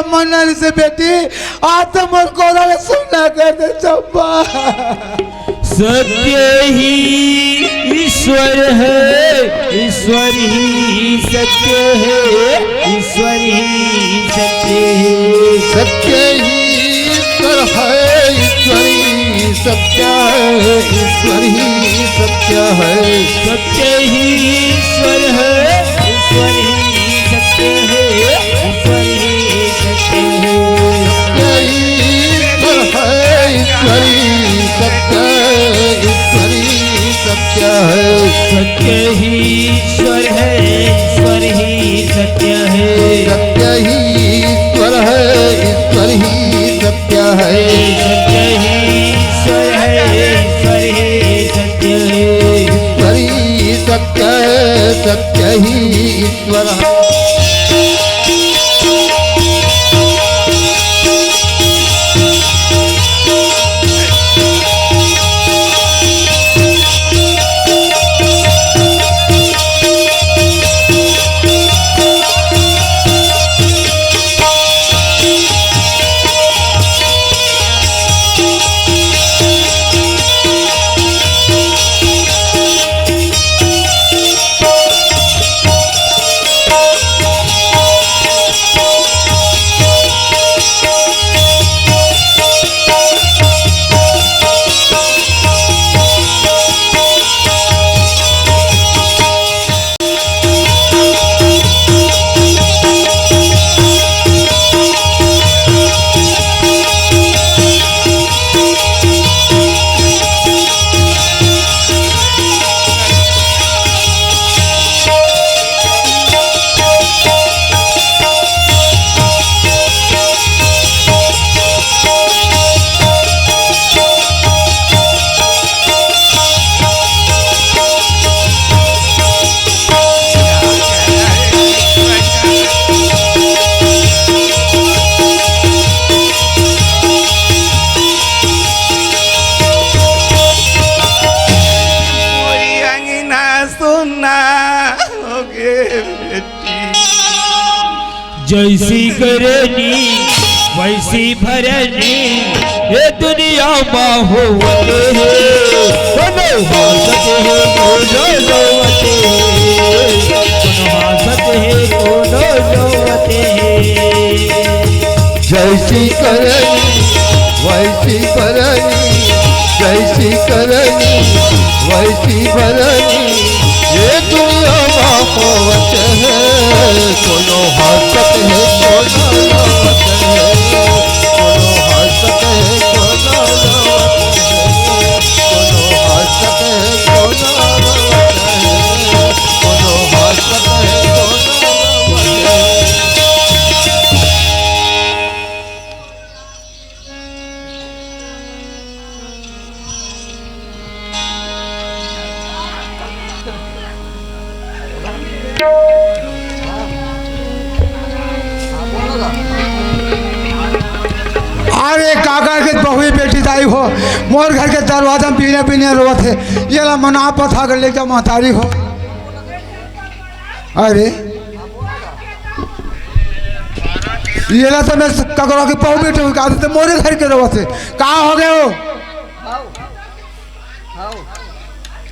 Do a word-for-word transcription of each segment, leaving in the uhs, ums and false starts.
मन से बेटी, आज तो मोर कोरा ल सुन्ना कर दे चंपा। सत्य ही ईश्वर है, ईश्वर ही सत्य है, ईश्वर ही सत्य है। सत्य ही ईश्वर है, ईश्वर ही सत्य है, ईश्वर ही सत्य है। सत्य ही ईश्वर है, ईश्वर ही सत्य है, ईश्वर ही सत्य है। सत्य ही ईश्वर है, ईश्वर ही सत्य है, ईश्वर ही सत्य है। सत्य ही ईश्वर है, ईश्वर ही सत्य है। सत्य ही ईश्वर है, ईश्वर ही सत्य है। सत्य ही ईश्वर है, ईश्वर ही सत्य है। ईश्वर ही सत्य है, सत्य ही ईश्वर है। मोरी अंगना सुन्ना होगे बेटी। जैसी करनी वैसी भरनी, ये दुनिया मा होवत हे। कोनो हंसत हे, कोनो रोवत हे, कोनो हंसत हे, कोनो रोवत हे। जैसी करनी वैसी भरनी, जैसी करनी वैसी भरनी, ये दुनिया मा होवत हे। कोनो हंसत हे, कोनो रोवत हे, कोनो हंसत हे, कोनो रोवत हे, कोनो हंसत हे, कोनो रोवत हे, कोनो हंसत हे, कोनो रोवत हे। अरे काका के बहु बेटी दाई हो, मोर घर के दरवाजा म बिने बिने रोवत हे, येला मना पथा के ले जा महतारी हो। अरे येला तो मैं ककरो के बहु बेटी हो, का तो मोरे घर के रोवत हे, का हो गए हो?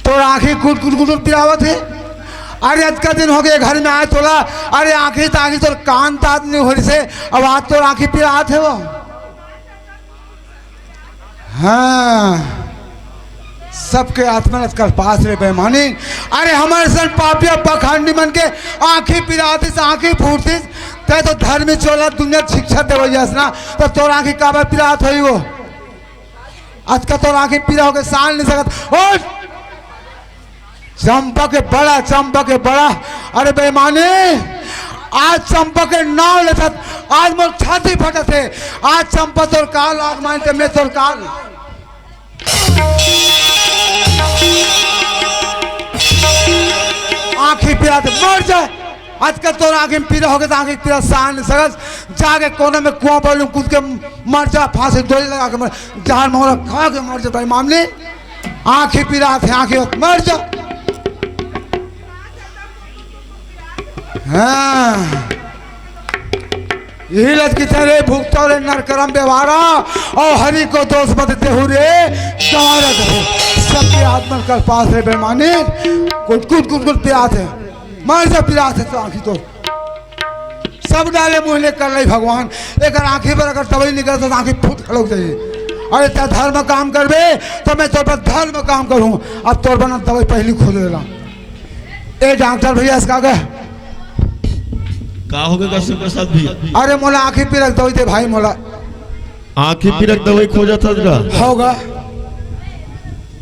तोर आँखी कुट कुट कुट पिरावत हे। अरे अतका दिन हो गए घर में आए तोला, अरे आँखी ताँखी तोर कान तात नहीं हो रही से, अब आज तोर आँखी पिरात हे वो। हाँ, सबके आत्मा ल कलपास रे बेईमानी। अरे हमर सन पापिया पखंडी मन के आँखी पिरातिस, आँखी फूटतिस, तै तो धर्मी चोला दुनिया के शिक्षा देवइया अस ना, तो तोर आँखी काबर पिरात होई वो? अतका तोर आँखी पीरा होके साल नहीं सकत। ओ चंपा के बड़ा, चंपा के बड़ा। अरे बेईमानी, आज चंपा के नाम लेथस, आज मोर छाती फटत हे। आज चंपा तोर काल, आज मान के मैं तोर काल। आँखी पीरा त मर जा। अतका तोर आँखी में पीरा होगे त आँखी पीरा सहन नइ सकस। जाके कोना में कुआँ बालू कूद के मर जा, फांसी डोरी लगा के मर, जहर महुरा खा के मर जा बेईमानी। आँखी पीरा हे, आँखी मत मर जा। हाँ। इही लत किथे रे भुगतो रे नरकरम बेवारा, अउ हरि को दोष मत देहु रे गंवारा कथे। सबके आत्मन कर पास रे बेईमानी, कुट कुट कुट कुट पिरात हे, मर जा पिरात हे तो आँखी तो। सब डाले मुँह ले कर लई भगवान, एकर आँखी पर अगर दवाई निकलत हे तो आँखी फूट खड़क जाई। अरे ते धर्म काम करबे तो मैं तोर पर धर्म काम करूँ। अब तोर बना दवाई पहली खोज लेला। ए डॉक्टर भैया, इसका का? का हो गे का शिव प्रसाद भैया? अरे मोला आँखी पीरा के दवाई दे भाई मोला। आँखी पीरा के दवाई खोजत हस गा? हो गा।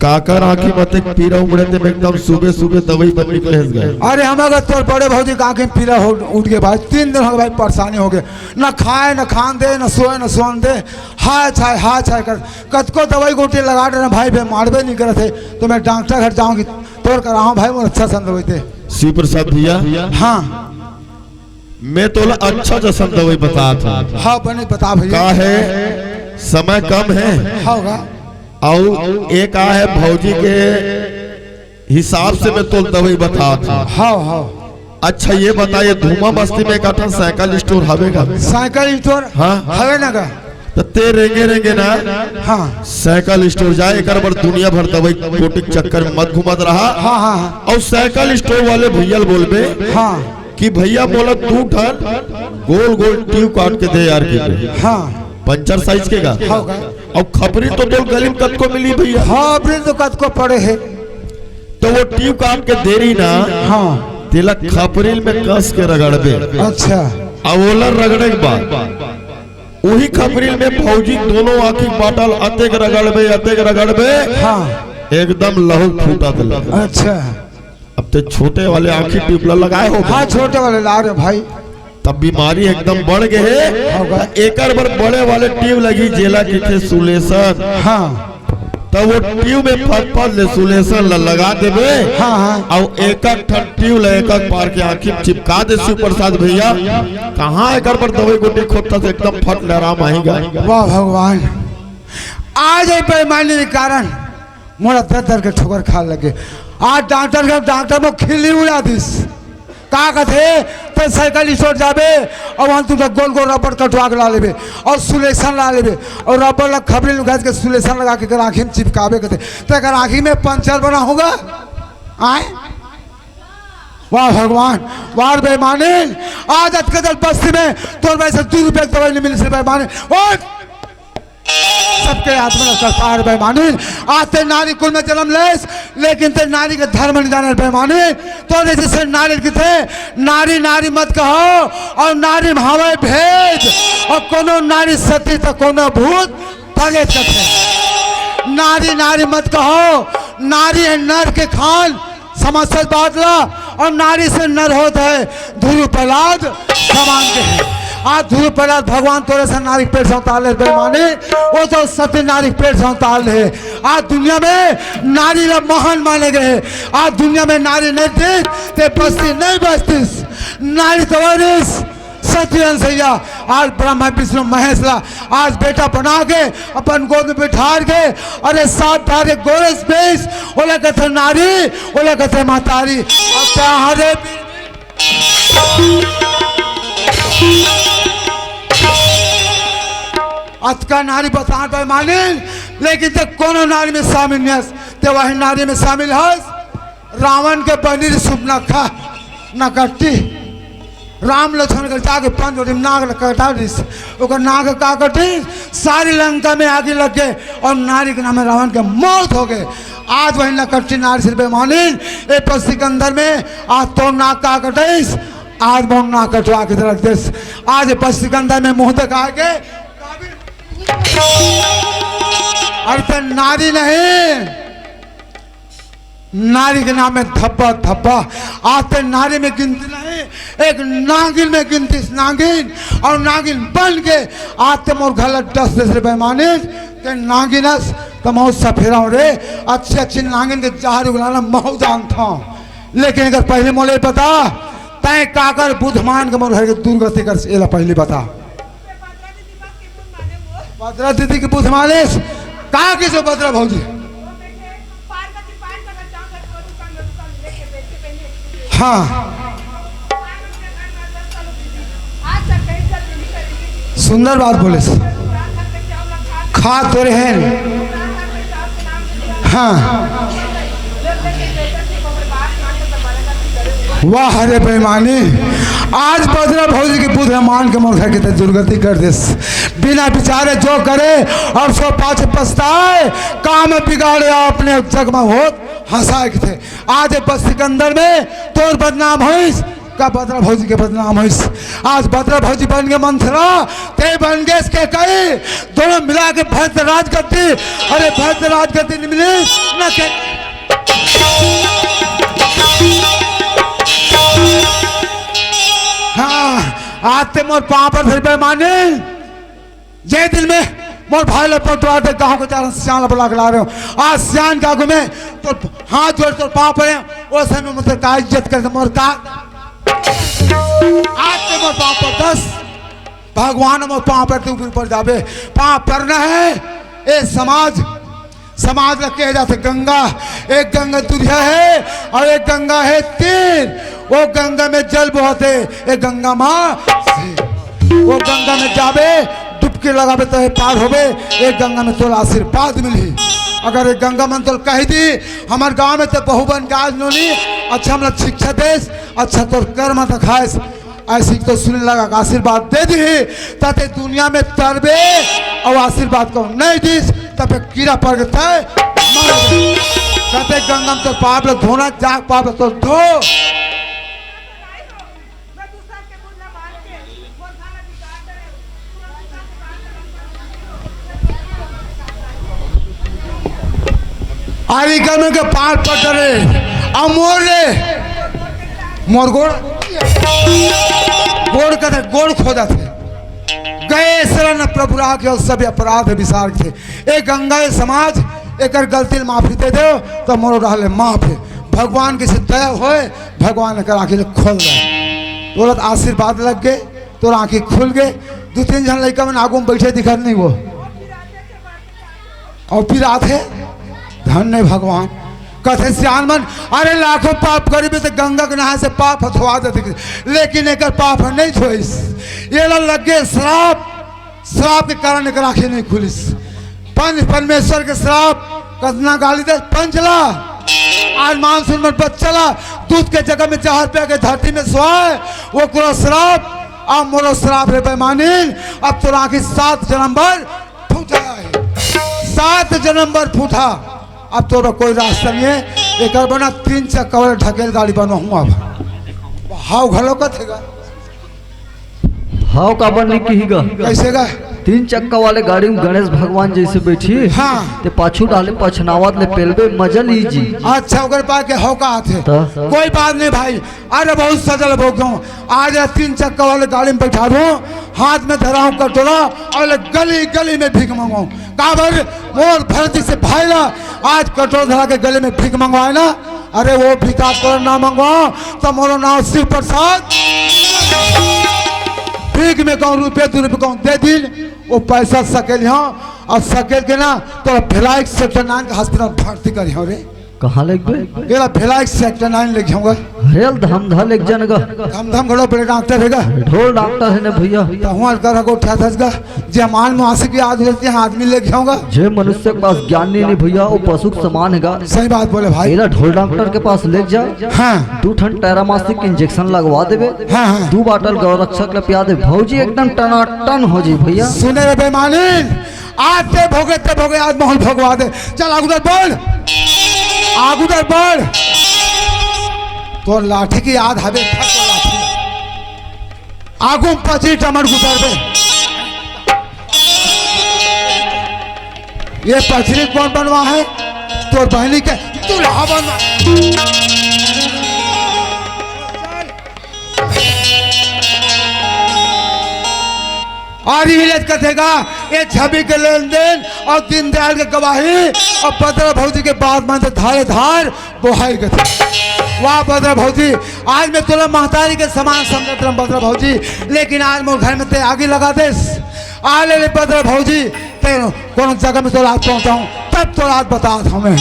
काकर आँखी म अतेक पीरा उमड़े ते एकदम सुबह सुबह दवाई बर निकले हस गा? अरे हम अगर तोर बड़े भौजी के आँखी पीरा हो उठ गे भाई, तीन दिन हो गे भाई, परेशानी हो गे, न खाए न खान दे, न सोए न सोन दे, हाय छाय हाय छाय कर, कतको दवाई गोटी लगा डरे भाई, बे मारबे नहीं करत हे, तो मैं डॉक्टर घर जाऊँगी। तोर कराहूँ भाई, मोर अच्छा सन दवाई दे। शिव प्रसाद भैया, हाँ। मैं तोला अच्छा जसन दवाई बतात हूँ। हाँ, बने बता भैया। का है, समय कम है। हाँ, होगा। अउ एक आ है भौजी के हिसाब से मैं तोला दवाई बतात हूँ। हाँ, हाँ। अच्छा ये बता, ये धुमा बस्ती में एक ठन साइकिल स्टोर हवे गा? Cycle store? हाँ। हवे ना गा? त ते रेंगे रेंगे ना, हाँ। साइकिल स्टोर जाए, एकर बर दुनिया भर दवाई गोटी के चक्कर में मत घूमत रहा। हाँ, हाँ, हाँ। अउ साइकिल स्टोर वाले भैया ल बोलबे हाँ। कि भैया मोला दू ठन गोल गोल ट्यूब काट के दे यार, कि हाँ। पंचर साइज के गा। हाँ, गा। अउ खपरी तो तोर गली में कतको मिली भैया। हाँ, खपरी तो कतको पड़े हे। तो वो ट्यूब काट के दे रही ना, हाँ। तेला खपरी में कस के रगड़बे। अच्छा। अउ ओला रगड़े के बाद उही खपरी में भौजी दोनों आँखी बाटल अतेक रगड़बे, अतेक रगड़बे, हाँ। एकदम लहू फूटत ले। अच्छा। अब ते छोटे वाले आँखी ट्यूब ला लगाए हो। हाँ, छोटे वाले ला रहे भाई। तब बीमारी एकदम बढ़ गे हे। होगा। त एकर बर बड़े वाले ट्यूब लगी, जेला किथे सुलेशन। हाँ। त वो ट्यूब में फट फट ले सुलेशन ला लगा देबे। हाँ, हाँ। अउ एक एक ठन ट्यूब ला एक एक पार के आँखी में चिपका दे शिव प्रसाद भैया। कहाँ एकर बर दवाई गोटी खोजथस, एकदम फट ले आराम आही गा। वाह भगवान, आज ये बेईमानी के कारण मोला दर दर के ठोकर खाए लगे। आज डॉक्टर के, डॉक्टर मोर खिल्ली उड़ा दिस। का कथे, ते साइकिल स्टोर जाबे अउ वहाँ तुमला गोल गोल रबड़ कटवा के ला लेबे अउ सुलेशन ला लेबे अउ रबड़ ला खपरी में घस के सुलेशन लगा के एकर आँखी में चिपकाबे कथे, ते एकर आँखी में पंचर बना होगा। आय वाह भगवान, वाह बेईमानी। आज अतका दल बस्ती में तोर वैसे दू रुपया के दवाई नहीं मिली से बेईमानी। ओए सबके आत्मा ला सतार बेईमानी। आज ते नारी कुल में जन्म लेस, लेकिन ते नारी के धर्म नहीं जाने बेईमानी। तो जैसे से नारी किथे, नारी नारी मत कहो, अउ नारी में हवे भेद, अउ कोनो नारी सती त कोनो भूत, भगे कथे। नारी नारी मत कहो, नारी है नर के खान, समझ से बात ला, अउ नारी से नर होत है, ध्रुव प्रहलाद समान के है। आज ध्रुव प्रहलाद भगवान तोरे से नारी के पेट से उतार ले बेईमानी, वो तो सती नारी के पेट से उतार ले। आज दुनिया में नारी ला महान माने गए। आज दुनिया में नारी नहीं थी, ते बस्ती नहीं बस्तीस। नारी तवारिस सती अंसैया, आज ब्रह्मा विष्णु महेश ला आज बेटा बना के अपन गोद में बिठार के, अरे सात धारे गोरस बेस, ओला कथे नारी, ओला कथे महतारी। अब ते हरे अतका नारी बसान बेईमानी, लेकिन ते कोनो नारी में शामिल नहीं हस, ते वही नारी में शामिल हस। रावण के बनी रहिस सुपनखा, नकट्टी। राम लक्ष्मण के जाके पंचवटी में नाग ल कटा दिस। ओकर नाग का कटिस, सारी लंका में आगी लग गे अउ नारी के नाम रावण के मौत हो गे। आज वही नकट्टी नारी से बेईमानी, ए बस्ती के अंदर में आज तोर नाक का कटिस, आज मोर नाक कटवा के रख दिस। आज ए बस्ती के अंदर में मुँह देखा के अरे ते नारी नहीं, नारी के नाम में धब्बा धब्बा। आज ते नारी में गिनती नहीं, एक नागिन में गिनतीस, नागिन, अउ नागिन बन के आज ते मोर घर ला डस देस रे बेईमानी। ते नागिन अस त महूँ सफेरा हूँ रे। अच्छी अच्छी नागिन के जहर उगलाना महूँ जानत हूँ, लेकिन अगर पहले मोला ये बता, तैं काकर बुध मान के मोर घर के दुर्गति करिस, एला पहले बता। बदरा दीदी के बुध मानिस, का किस बदरा भौजी? हाँ। सुंदर बात बोले। खा तो रहे। हाँ। वाह रे बेईमानी, आज बदरा भौजी के पुत्र मान के मोर घर के ते दुर्गति कर देस। बिना विचारे जो करे और सो पाछे पछताए, काम बिगाड़े अपने जग में होत हंसाए के थे। आज ये बस्ती के अंदर में तोर बदनाम होइस, का बदरा भौजी के बदनाम होइस। आज बदरा भौजी बन के मंथरा, ते बन गेस केकई, दोनों मिला के भैंस राजगद्दी। अरे भैंस राजगद्दी नहीं मिली ना के। हाँ, आज ते मोर पाँव पर धर बेईमानी। जे दिन में मोर भाई ला पटवा दे, गाँव के चार सियान ला बुला के ला रहे हो। आज सियान के आगू में तो हाथ जोड़ तोर पाँव पड़े, ओ समय मोर का इज्जत कर दे, मोर का। आज ते मोर पाँव पर दस, भगवान मोर पाँव पर ते ऊपर ऊपर जाबे, पाँव पर न है। ए समाज, समाज ला कहे जाथे गंगा। एक गंगा दुरिहा है और एक गंगा है तीर। वो गंगा में जल बहत है, एक गंगा माँ से। वो गंगा में जाबे, डुबकी लगाबे तो पार होबे। एक गंगा में तोला आशीर्वाद मिलही। अगर एक गंगा मन तोल कह दी, हमार गांव में तो बहु बन के आज नोनी, अच्छा हमला शिक्षा देस, अच्छा तोर कर्म दिखाएस, ऐसी तो सुने लगा का आशीर्वाद दे दी, ताते दुनिया में तरबे और आशीर्वाद को नहीं दीस, तब कीड़ा पड़ गए थे, मर गए। कहते गंगम तो पाप लो धोना, जाग पाप लो तो धो। आरी गमे के पार पटरे, अमोर रे, मोर गोड़, गोड़ कथे, गोड़ खोदा थे। गए शरण प्रभु राखे और सभी अपराध विसार थे। ए गंगा, ए समाज, एकर गलती ल माफी दे दो, तो मोरो रहले माफ है। भगवान के से दया होए, भगवान एकर आँखी ल खोल दे। तोरा त आशीर्वाद लग गए, तोर आँखी खुल गए। दू तीन झन लइका मन आगू में बैठे दिखत नहीं वो। और फिर आथे, धन्य भगवान। कथे सियान मन, अरे लाखों पाप करीबे तो गंगा के नहाए से पाप हथवा देते, लेकिन एकर पाप ह नहीं छोइस। ये ला लगे श्राप, श्राप के कारण एकर आँखें नहीं खुलिस। पंच परमेश्वर के श्राप, कतना गाली दे पंच ला। आज मानसून में बच्चा ला दूध के जगह में जहर पे के धरती में सोए, वो करो श्राप। अब मोरो श्राप रे बेईमानिन, अब तोर आँखी सात जन्म भर फूटा है, सात जन्म भर फूटा। अब तोरा कोई रास्ता नहीं है। एकर बना तीन चक्का वाला ढकेल गाड़ी बनवाहूँ अब। हाव घलो कथे गा। हाव काबर नहीं किही गा? कैसे गा? तीन चक्का वाले गाड़ी में गणेश भगवान जैसे बैठी, हाँ। ते पाछू डाले पछनावत ले पेलबे मजा लीजी। अच्छा, ओकर पाके हाव का आथे? त? कोई बात नहीं भाई, अरे बहुत सजल भोग हूँ। आज ये तीन चक्का वाले गाड़ी में बैठा दूँ, हाथ में धरा हूँ कटोरा और गली गली में भीख मंगाऊँ। काबर मोर भरती से भाई ला आज कटोरा धरा के गली में भीख मंगवाए ना, अरे वो भीख आप तोरा ना मंगवाओ तो मोरो नाम शिव प्रसाद। भीख में कहूँ रुपये दो रुपये कहूँ दे दिन, वो पैसा सकेल हूँ और सकेल के ना तोरा भिलाई सेक्टर नाइन के हॉस्पिटल भर्ती करी हूँ रे। कहाँ लेगबे? गेला भिलाई सेक्टर नाइन ले जाऊंगा। रेल धमधा ले जाने का। धमधा घड़ो बड़े डॉक्टर है गा। ढोल डॉक्टर है ना भैया। तो हुआ कर को उठा था गा। जे मान मुआसी की आज रहती है आदमी ले जाऊंगा। जे मनुष्य के पास ज्ञान नहीं, नहीं भैया, वो पशु के समान है गा। सही बात बोले भाई। एला ढोल डॉक्टर के पास ले जा। हाँ। दू ठन टैरामासिक इंजेक्शन लगवा देबे। हाँ, हाँ। दू बाटल गौ रक्षक ले पिया दे। भौजी एकदम टनाटन हो जी भैया। सुने रे बेईमानी। आज ते भोगे, ते भोगे, आज माहौल भोगवा दे। चल, आगू दर बढ़, आगू दर बढ़। तोर लाठी की याद हवे, फट तोर लाठी। आगू में पचरी टमर गुजरबे। ये पचरी कौन बनवा है? तोर बहनी के दूल्हा बनवा। और ये लचकत हैगा, ये छवि के लेन देन और दीनदयाल के गवाही और बदरा भौजी के बात मानते धारे धार बोहाई गए। वाह बदरा भौजी, आज मैं तोला महतारी के समान समझत रहूं बदरा भौजी, लेकिन आज मोर घर में ते आगी लगा देस। आ ले, ले बदरा भौजी, ते कोनो जगह में तोला आज पहुंचाऊं, तब तोला आज बतात हूं मैं।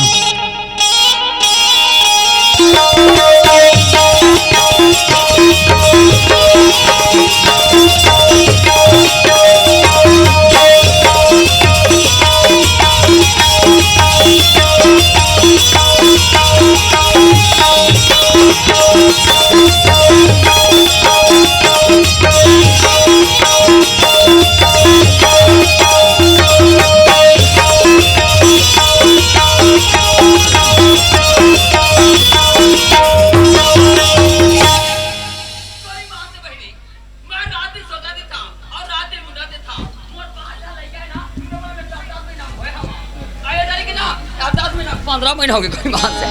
पंद्रह महीना हो गए कोई माँ से।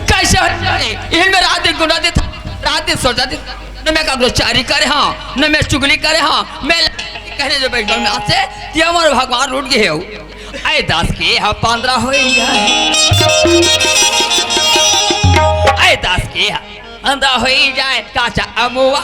कैसे हो जाए? यही में रात दिन गुना दिन, रात दिन सोचा दिन। न मैं ककरो चारी करे हाँ, न मैं चुगली करे हाँ, मैं कहने जो बैठ में से, ये हमारे भगवान रूठ गए हो। ऐ दस के हा पंद्रह हो जाए, ऐ दस के हा पंद्रह हो जाए, काचा अमुआ।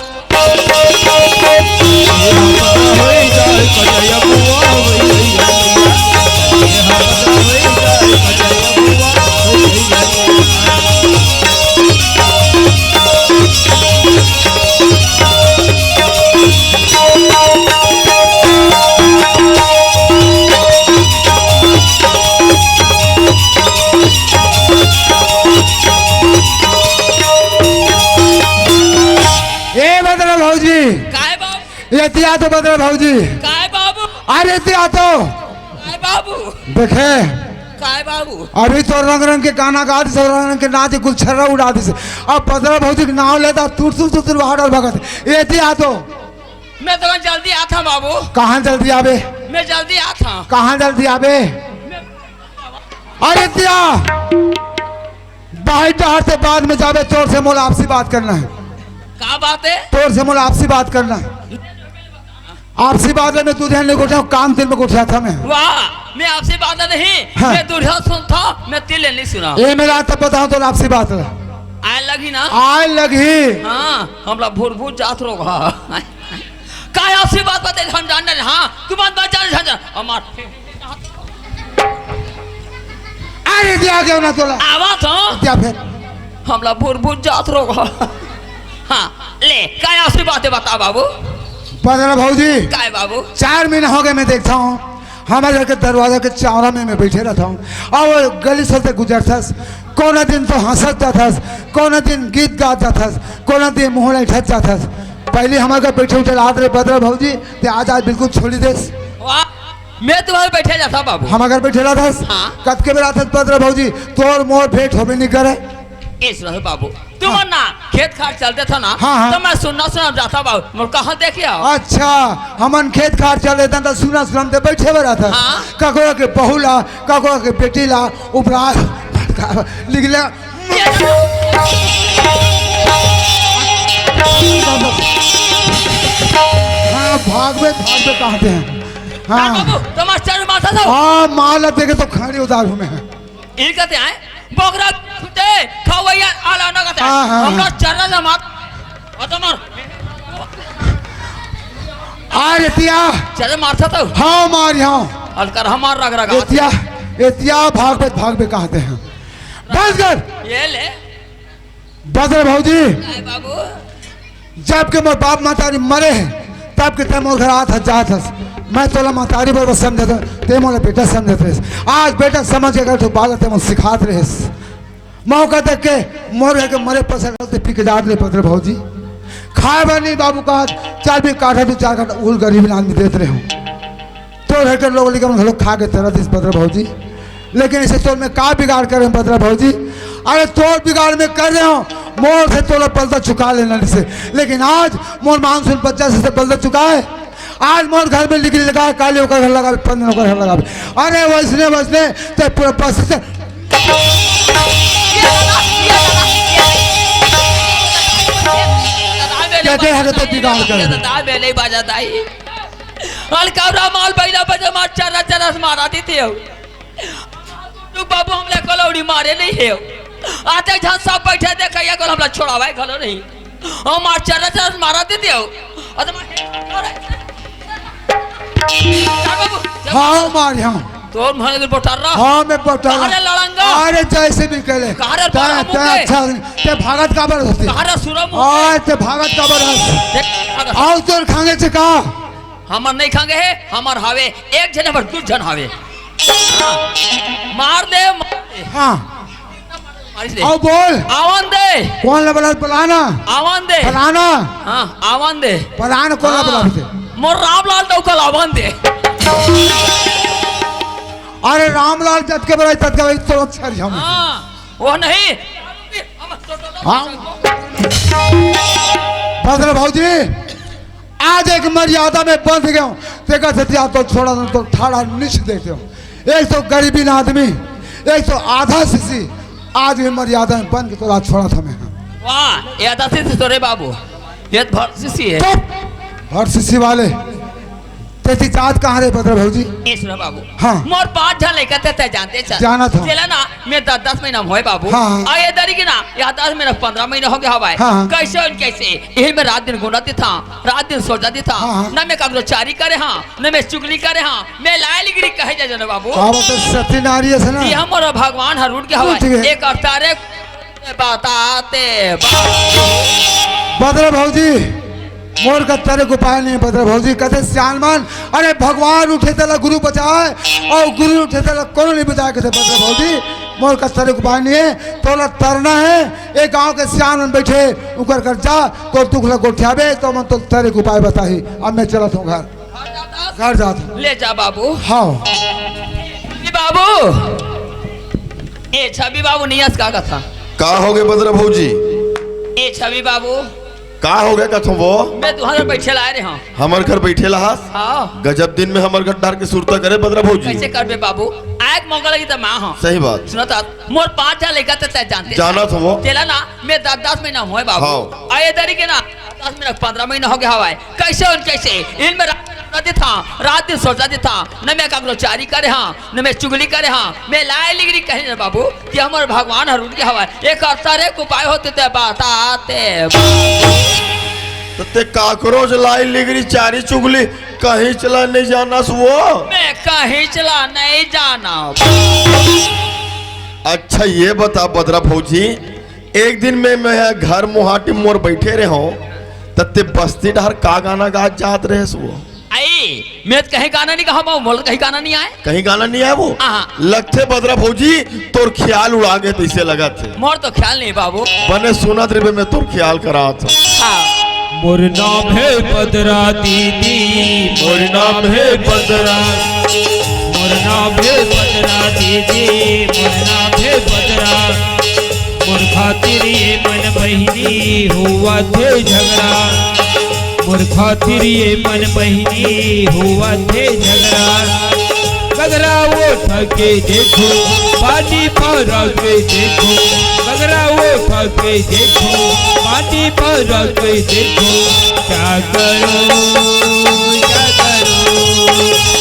ए बदरा भौजी, काय बाबू? ये दिया तो बदरा भौजी। काय बाबू? अरे दिया तो। काय बाबू? देखे, काय बाबू? अभी तो रंग रंग के गाना गा दिस, रंग रंग के नाच, गुलछर्रा उड़ा दिस। अब बदरा भौजी के नाम लेता, तुरतुर तुरतुर बाहर भगत। ये दिया तो। मैं तो जल्दी आता बाबू। कहाँ जल्दी आवे? मैं जल्दी आता। कहाँ जल्दी आवे? मैं अरे दिया, बाहर डहर से बाद में जाबे, तोर से मोला आपसी बात करना है। का बात है? तोर से मोला आपसी बात करना है। आपसी बात में तू ध्यान नहीं गोठा, काम दिन में गोठा था मैं। वाह, मैं आपसी बात नहीं, हाँ। मैं दूरिहा सुन था, मैं तिल नहीं सुना। ये मेरा तब बताऊं तो आपसी बात है। आए लगी ना? आए लगी। हाँ, हमला भूर भूर जात रोग हा। काय आपसी बात बते हम जान रहे, हाँ? तू बात बात जान, जान, जान। हमार अरे दिया क्यों ना तोला? आवा तो। दिया फिर। हमला भूर भूर जात रोग। हाँ, ले, काय आपसी बात है बता बाबू? बदला भौजी। काय बाबू? चार महीना हो गए मैं देखता हूँ, हमारे घर के दरवाजा के चावरा में मैं बैठे रहता हूँ, और वो गली से गुजरतस, कोनो दिन तो हंसत जातस, कोनो दिन गीत गात जातस, कोनो दिन मुंह लैठत जातस। पहले हमारे घर बैठे उठे रात रे बदला भौजी, ते आज, आज बिल्कुल छोड़ी देस। वाह, मैं तुम्हारे बैठे जाता बाबू। हमारे घर बैठे रहतस? हाँ। कतके बेर आतस बदला भौजी, तोर मोर भेंट होबे नहीं करे। इस रहे बाबू, तुम हाँ। ना खेत खार चल देता ना, हाँ, हाँ। तो मैं सुनना सुना जाता बाबू, मोर कहाँ देखिए? अच्छा, हमन खेत खार चल देता तो सुना सुना ते बैठे हुए रहता। हाँ। ककरो के बहू ला, ककरो के बेटी ला, उपराध, निकले। हाँ, भागवे, भागवे कहते हैं। हाँ। बाबू, तुम्हार चल माथा था। हाँ, माला देखे तो खाड़ी उधार हूँ मैं। ई कहते हैं, बोकरा छूटे, खवैया आला ना कहते हैं। हाँ, हाँ, हमला हाँ। चरना जमात, और तुम्हार अरे दिया। चल मारता तो। हाँ, मार यहाँ। अलकर हमार रग रग एतिया, एतिया भागवे, भागवे कहते हैं। बस कर। ये ले। बदला भौजी, काय बाबू? जब के मोर बाप महतारी मरे हैं, तब के ते मोर घर आत हस, जात हस। मैं तोला महतारी बरोबर समझत हस, ते मोला बेटा समझत रहेस। आज बेटा समझ के एक ठो बात ते मोला सिखात रहेस। मौका देख के मोर घर के मरे पसर ते पी के जात रहे बदला भौजी। खाए बर नहीं बाबू कहा, चार भी काठा, दू चार काठा उल गरीब आदमी देत रहे हूँ। तोर घर के लोग लेके मन घलो खा के तरत इस बदला भौजी, लेकिन इसे तोर में का बिगाड़ करे हूँ बदला भौजी? अरे तोर बिगाड़ में कर रहे हो, मोर से तोला बलदा चुका लेना से, लेकिन आज मोर मानसून बच्चा से, से बलदा चुका है। आज मोर घर में लिख लगा है, काली ओकर घर लगावे, पंद्रह ओकर घर लगावे। अरे वैसने वैसने ते पूरा बस से कहते हैं कि ते बिगाड़ कर। दादा, मैं नहीं बाजा दाई। अलकौरा माल बैला बजे मार चरा चरा से मारा देते हो। तू बाबू हमला कलौड़ी मारे नहीं है। आते झन सब बैठे देखे, ये कल हमला छोड़ावे घलो नहीं। हम मार चरा चरा से मारा देते हो। अरे मार, बाबू, हाँ, मार यहाँ। तोर मन के बोटार रहा। हाँ, मैं बोटार रहा। अरे लड़ंगा। अरे जैसे भी कहले। कहाँ रे तै, बाबू तै के? अच्छा, ते भागत काबर होती? कहाँ रे सुरम ओए, ते भागत काबर हस? देख, भागत। आओ तोर खांगे छे का? हमर नहीं खांगे है, हमर हावे, एक झन हमर दू झन हावे। हाँ। मार दे, मार दे। हाँ। मारिस दे। आओ बोल। आवन दे। कौन ला बोला? फलाना। आवन दे। फलाना। हाँ, आवन दे। फलाना कौन ला हाँ। बोला बोलते? मोर रामलाल डौका ला आवन दे। अरे रामलाल जत के बराई तत के बराई तो अच्छा रही हम। हाँ, वो नहीं। हाँ। बदला भौजी, आज एक मर्यादा में बंध गया हूँ। तेकर से दिया तो छोड़ा, तो ठाड़ा निच देते हो। एक तो गरीबी ना आदमी, एक तो आधा शीशी आज भी मर्यादा में बन के तोला छोड़ा था मैं। वाह, ये आधा शीशी तो रे बाबू, ये तो भर शीशी है। चुप, भर शीशी वाले। तेरी जात कहाँ रे बदरा भौजी? ये सुना बाबू। हाँ। मोर पाँच झन लइका थे, तै जानते चल। जाना था। चला ना, मैं दस, दस महीना में होए बाबू। हाँ, हाँ। और ये दरी की ना, या दस महीना, पन्द्रह महीना हो गया हवाए। हाँ, हाँ। कैसे हो, कैसे? यही मैं रात दिन गुना देता, रात दिन सोचा देता। हाँ, हाँ। ना मैं काकरो चारी करे हाँ, ना मैं चुगली करे हाँ, मैं लाय लिगरी कहे जा जाना बाबू। का बात है, सती नारी है ना? ये हमर भगवान हरुण के हवाए। ठीक है। एक अवतारे बताते बा- बदरा भौजी, मोर कत्ता ले उपाय नहीं बदरा भौजी, कथे सियान मन, अरे भगवान उठे तेला गुरु बचाए, और गुरु उठे तेला कोनो नहीं बचाए, कथे बदरा भौजी, मोर कत्ता ले उपाय नहीं है, तोला तरना है, ये गांव के सियान मन बैठे, उकर कर जा, तोर दुख ला गोठियाबे, तो मन तो तेरे उपाय बताही। अब मैं चलत हूँ घर, घर जात हूँ। ले जा बाबू। हाँ। ए बाबू, ए छवि बाबू, नियस का कथा? का हो गए बदरा भौजी? ए छवि बाबू, का हो गए कथो वो? मैं तुहर घर बैठे ला रहे हूँ। हमर घर बैठे ला हस? हाँ। गजब दिन में हमर घर डार के सुरता करे बदरा भौजी। कैसे करबे बाबू? आए के मौका लगी त मैं हाँ। सही बात। सुना तो, मोर पाँच झन लइका ते तै जानते। जाना था वो। तेला ना, मैं दस, दस महीना होए बाबू। हाँ। आए दरी के ना, दस महीना, पन्द्रह महीना हो गया हवाए। कैसे हो, कैसे? इनमें रात दिन सोचा देता, रात दिन सोचा देता। न मैं काकरो चारी करे हाँ, न मैं चुगली करे हाँ, मैं लाय लिगरी कहे ना बाबू, कि हमर भगवान हरुण के हवाए। एक अवतारे उपाय होते ते बताते। तो ते काकरो जे लाय लिगरी चारी चुगली कहीं चला नहीं जाना सु वो? मैं कहीं चला नहीं जाना। अच्छा ये बता बदरा भौजी, एक दिन में मैं घर मुहाटी मोर बैठे रहे हूँ, त ते बस्ती डहर का गाना गा जात रहे सु वो? आई, मैं तो कहीं गाना नहीं कहा, मोला कहीं गाना नहीं आए। कहीं गाना नहीं आए वो? हाँ। लगथे बदरा भौजी, तोर ख्याल उड़ा गे तइसे लगत हे। मोर तो ख्याल नहीं बाबू। बने सुनत रहिबे, मैं तोर ख्याल करात हूँ। हाँ। मोर नाम हे बदरा दीदी, मोर नाम हे बदरा, मोर नाम हे बदरा दीदी, मोर नाम हे बदरा। मोर खातिर ये मन बहिनी होवत हे झगड़ा, मोर खातिर ये मन बहिनी होवत हे झगड़ा। गगरा उठा के देखो, पानी भरा के देखो, गगरा उठा के देखो, पानी भरा के देखो। क्या करो, क्या करो,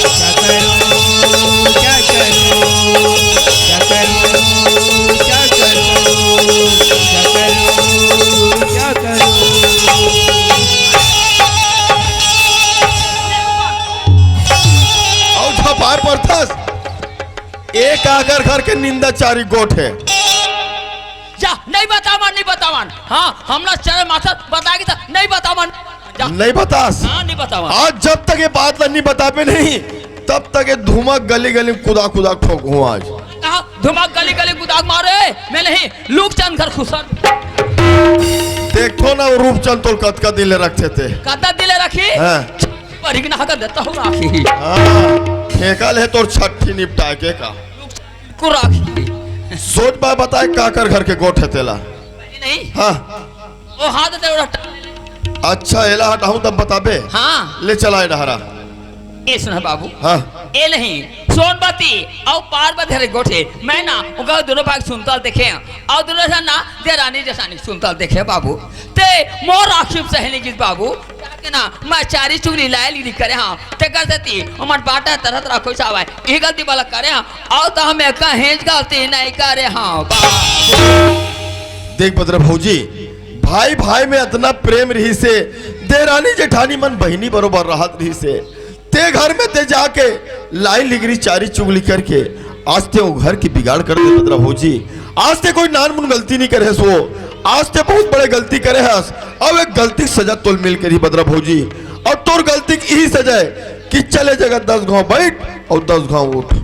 क्या करो, क्या करो, क्या करो, क्या करो, क्या करो, क्या करो। अउ झपाय परथस। ए काकर घर के निंदा चारी गोठ हे। जा, नहीं बतावन, नहीं बतावन। हाँ, हमला चले माथर बताएगी तो नहीं बतावन। जा। नहीं बतास। हाँ, नहीं बतावन। आज जब तक ये बात ला नहीं बताबे नहीं, तब तक ये धुमक गली गली कुदा कुदा ठोकहूँ आज। कहा, धुमक गली गली कुदा मारे, मैं नहीं, लूक चंद घर खुसर। देखो ना, वो रूपचंद तोर कतका दिल रखथे ते। कतका दिल रखी? हाँ। परिगना का देता हूँ राखी। हाँ, ठेका ले तोर छठी निपटा के का। को राखी। सोच बा बताए काकर घर के गोठ हे तेला। नहीं। हाँ। ओ हाथ ते उड़ा। अच्छा, एला हटाहूँ तब बताबे। हाँ। ले चला ए डहरा। ए सुन बाबू। हाँ। ए नहीं, सोनबती अउ पार्वती हर गोठ हे। मैं ना ओकर दोनों भाग सुनता देखे अउ दोनों झन ना देरानी जेठानी सुनता देखे बाबू। ते मोर आँखी में सही नहीं गिस बाबू। जाके ना मैं चारी चुगली लाय लिगरी करे हाँ। तेकर सेती हमर बाटा तरह तरह खुश आवाय। ई गलती वाला करे हाँ। अउ तो हमें कहीं गलती नहीं करे हाँ बाबू। देख बदरा भौजी, भाई भाई में अतना प्रेम रहिसे, देरानी जेठानी मन बहिनी बरोबर रहत रहिसे। ते घर में ते जाके लाय लिगरी चारी चुगली करके आज ते वो घर की बिगाड़ कर दे बदरा भौजी। आज ते कोई नानमुन गलती नहीं करे हस वो, आज ते बहुत बड़े गलती करे हस। अब एक गलती की सजा तोल मिल करी बदरा भौजी, अउ तोर गलती की यही सजा हे कि चले जगह दस घाव बैठ अउ दस घाव उठ।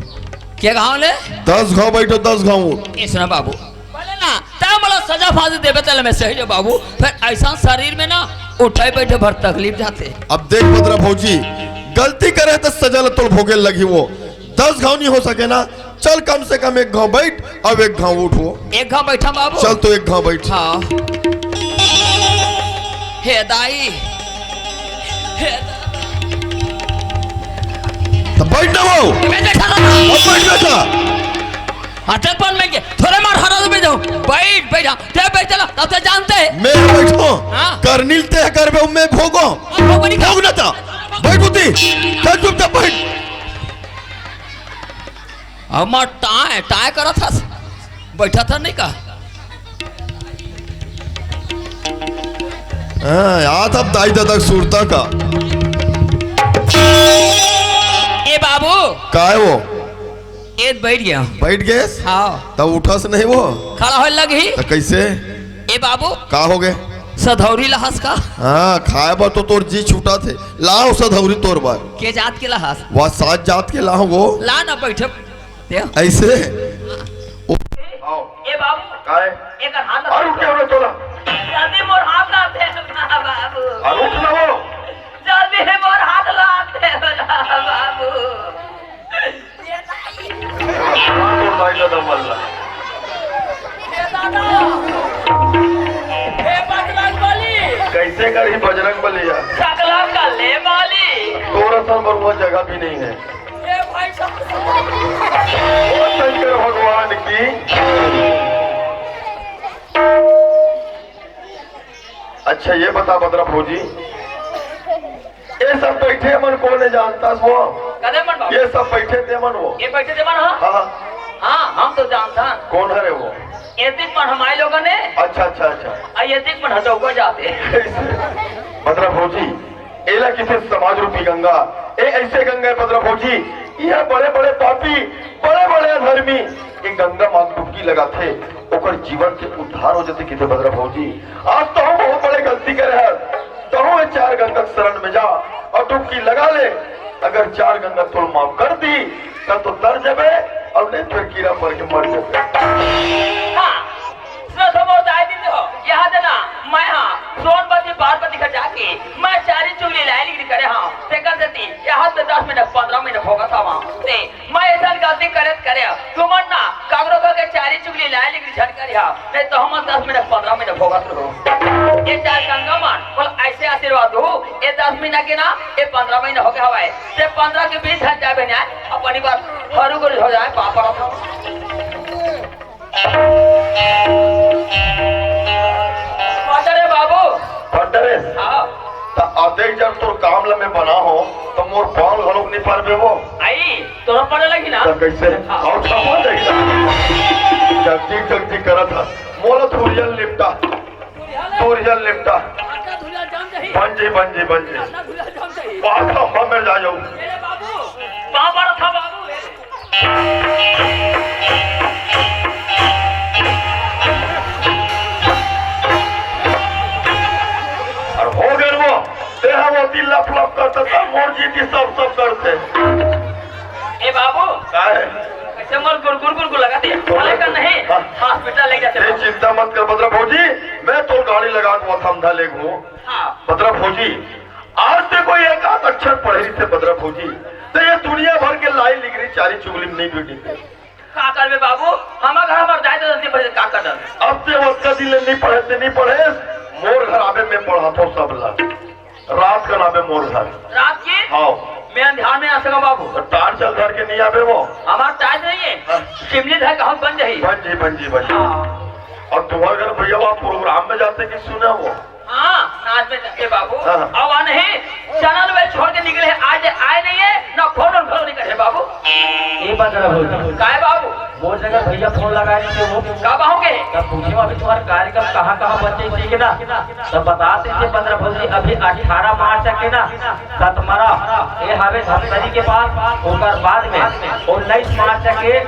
के घाव ले? दस घाव बैठ अउ दस घाव उठ। ए सुना बाबू, पहले ना, तैं मोला सजा फांसी देबे, तेला मैं सही ले बाबू। फेर अइसन शरीर में ना, उठे बैठे भर तकलीफ जाथे। अब देख बदरा भौजी, गलती करे त सजा ल तोल भोगे लगही वो। दस घाव नहीं हो सके ना, चल कम से कम एक घाव बैठ, अब एक घाव उठ वो। एक घाव बैठा बाबू। चल तो एक घाव बैठ। हाँ। हे दाई, हे दाई। तो बैठ ना वो। मैं बैठा था। अब बैठ बेटा। हाँ, चल पन में के, थोड़े मार हरा दे जाऊं। बैठ, बैठ, हाँ। ते बैठ चला, तब ते जानते हैं। मैं बैठो। हाँ। करनिल ते करबे, मैं भोगो। हाँ, भोगो नहीं। भोग ना ता। बैठ उती। चल चुप ते बैठ। अब मार टाय, टाय करा था। बैठा था नहीं का? हाँ, याद अब दाई दादा सुरता का। ए बाबू। काय वो? ए बैठ गया। बैठ गए? हाँ। तब उठस नहीं वो? खड़ा होए लग ही। तो कैसे? ए बाबू। का हो गए? सधौरी लहस का? हाँ, खाए बर तो तोर जी छूटा थे। लाओ सधौरी तोर बर। के जात के लहस? वह सात जात के लाओ वो। ला ना बैठे। दे। ऐसे? ओ, आओ। ए बाबू। काय? एकर हाथ अरे उठ के हमने तोला। जल्दी मोर हाथ ला दे ना बाबू। अरे उठ ना वो। जल्दी मोर हाथ ला दे ना बाबू। तोर भाई का दम मल्ला। ए दादा। ए बजरंग बली। कैसे करी बजरंग बलिया? सकला का ले माली। तोर असन बर वो जगह भी नहीं है। ए भाई साहब। ओ शंकर भगवान की। अच्छा, ये बता बदरा फौजी, ये सब बैठे मन कोन हे जानता वो? कदे मन बाबू? ये सब बैठे ते मन वो? ये बैठे ते मन, हाँ? हाँ, हाँ। हाँ, हम तो जानता। कोन हरे वो? एतिक मन हमारे लोगन हे। अच्छा, अच्छा, अच्छा। आ एतिक मन हटौका जाते। बदरा फौजी, एला किथे समाज रूपी गंगा, ए ऐसे गंगा हे बदरा फौजी, ये बड़े-बड़े पापी, बड़े-बड़े अधर्मी, ये गंगा माँ डुबकी लगाथे, ओकर जीवन के उद्धार हो जाथे किथे बदरा फौजी। आज तहूँ बहुत बड़े गलती करे हस, तहूँ ये चार गंगा के शरण में जा अउ डुबकी लगा ले। अगर चार गंगा तोल माफ कर दी, तब तो तर जबे, अउ नहीं फिर कीड़ा पड़ के मर जबे। हाँ। सुनो, तुम और दाई दीदी हो, यहाँ देना, मैं हाँ, सोनपति पार्वती घर जाके, मैं चारी चुगली लाए लिख करे हाँ, तेकर देती, यहाँ से दस मिनट, पन्द्रह मिनट होगा था वहाँ, ते, मैं ऐसा गलती करे, करे, तुमन ना, कागरो का के चारी चुगली लाए लिख झट कर यहाँ, नहीं तो हम दस मिनट, पन्द्रह मिनट होगा तो। ये चार गंगा मान, बोल ऐसे आशीर्वाद हो, ये दस महीना के ना, ये पन्द्रह महीना हो गया हवा है, ते पन्द्रह के बीच हट जाए बहन, अपनी बात, हरू गुरु हो जाए, पापा रखा। पटरे बाबू। पटरे? हाँ। त अतेक जब तोर काम ल मैं बना हो, त मोर पाँव घलोक नहीं परबे वो। आई, तोरा पड़े लगी ना। त कैसे? हाँ। और छपा जाएगा। जगजी, जगजी करत हस। मोला धुरिया ल निपटा। धुरिया ले। धुरिया ल निपटा। आटा धुरिया जाम जाही। बन जी, बन जी, बन जी। आटा धुरिया जाम जाही। बात तो हम मेर जा जाऊ। मेरे बाबू, पाँव पड़त हँव बाबू। अउ हो गे वो, तेहा वो दिल लप लप करथे, तब मोर जीती सब सब करथे। ए बाबू। का हे? ऐसे मोर गुरगुर गुरगुर लगाथे। तो भले का नहीं, हाँ। हॉस्पिटल ले जाते ए, बाबू। चिंता मत कर बदरा भौजी, मैं तोर गाड़ी लगा के वो थमधा ले घूम। हाँ। बदरा भौजी, आज ते कोई एक आध अक्षर पढ़े रहिते बदरा भौजी, त ये दुनिया भर के लाई लिख रही चारी चुगली में नहीं जुटी थे। का करबे बाबू, हमर घर हमर जाए तो नहीं पढ़े, का कर? अब ते ओतका दिन ले नहीं पढ़े, ते नहीं पढ़े, मोर घर आबे मैं पढ़ाथों सब ला। रात कन आबे मोर घर। रात के? हाँ। मैं अंधियार में आ सका बाबू। तो टार्च ल धर के नहीं आबे वो। हमार टार्च नहीं है। हाँ। सिमली धर के हम बन जाही। बन जी, बन जी, बन जी। हाँ। अउ तुम्हार घर भैया वो प्रोग्राम में जाते कि सुने वो? हाँ, नाच में जाते बाबू। हाँ, हाँ। अब आ नहीं, चैनल में छोड़ के निकले हैं, आज आए नहीं है, ना फोन और घर निकले बाबू। ये बात जरा बोल। काय बाबू? वो जगह भैया फोन लगाए नहीं थे वो। कब आओगे? तब पूछे अभी तुम्हारा कार्यक्रम कहाँ कहाँ बचे इसी के ना? तब बताते थे बदरा भौजी अभी अठारह मार्च के ना, सतमरा, ये हवे धमतरी के पास, ओकर बाद में उन्नीस मार्च के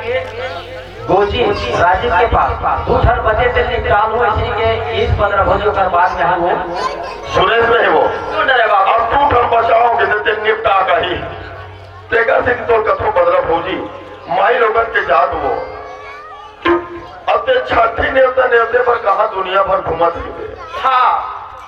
गोजी राजीव के पास दू ठन बचे ते निपटाल हो, इसी के इस बदरा भौजी ओकर बाद में हम वो। सुरेश रहे वो। सुन रहे बाबू। अब दू ठन बचाओगे ते निपटा कही। तेकर से तोर कथो बदरा भौजी, माई लोगन के जात वो। अब ते छठी नेवता नेवते बर कहाँ दुनिया भर घूमत रहिबे। हाँ।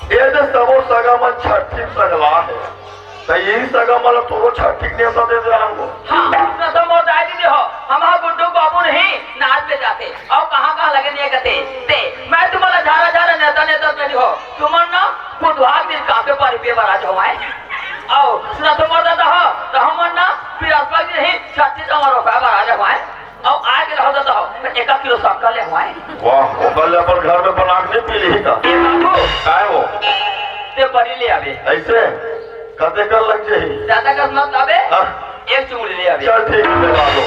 ये दे सबो सगा मन छठी सगला हे। त यही सगा मन ला तोरो छठी नेवता दे दे रहंगो। हाँ, न तो मोर दाई दीदी हो, हम हा गुड्डू बाबू नहीं, नाच ले जाते। अउ कहाँ कहाँ लगे नहीं कहते। ते, मैं तुम्हारा झारा झारा नेवता नेवता करी हो। तुमन ना बुधवार दिन काफे पर रुपये बर आ जाओ आए। अउ, न तो मोर दादा हो, तो हमन ना बृहस्पति दिन ही छठी समारोह का बर आ जाओ आए। अउ आए के रहो दादा हो, फिर एक किलो शक्कर ले हुआ है। वाह, ओकर ले अपन घर में बना के नहीं पी ली का? ए बाबू, काय वो? ते बड़ी ले आवे। ऐसे? कते कर लग जाही? ज्यादा कस मत लावे। हाँ। एक चुंगली ले आवे। चल ठीक है बाबू।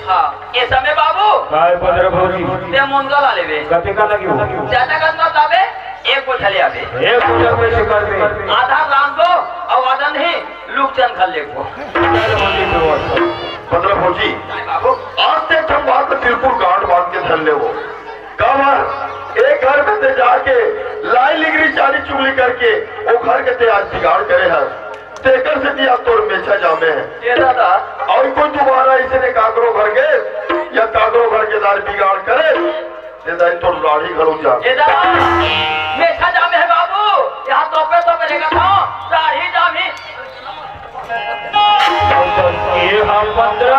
हाँ, ए समय बाबू। काय पदर भौजी? ते मुनगा ला लेवे। कते का लगी हो? ज्यादा कस मत लावे, एक बोझा ले आवे। एक बोझा कैसे कर दे? आधा राम को, अउ आधा नहीं, लुकचन खा लेबो। पदर भौजी, काय बाबू? आज ते एक ठन बात ला बिल्कुल गांठ बांध के धर लेवो। काबर एक घर में ते जाके लाई लिगरी चारी चुगली करके ओ घर के ते आज बिगाड़ करे हस। तेकर सेती आज तोर मेछा जामे हे। ए दादा। अउ कोई दोबारा अइसने काकरो घर के या काकरो घर के दार बिगाड़ करे, ते दाई तोर लाड़ी घलो जा। ए दादा, मेछा जामे हे बाबू, यहाँ तोपे तोपे लेगा था, दाढ़ी जामी। ये हम पन्द्रह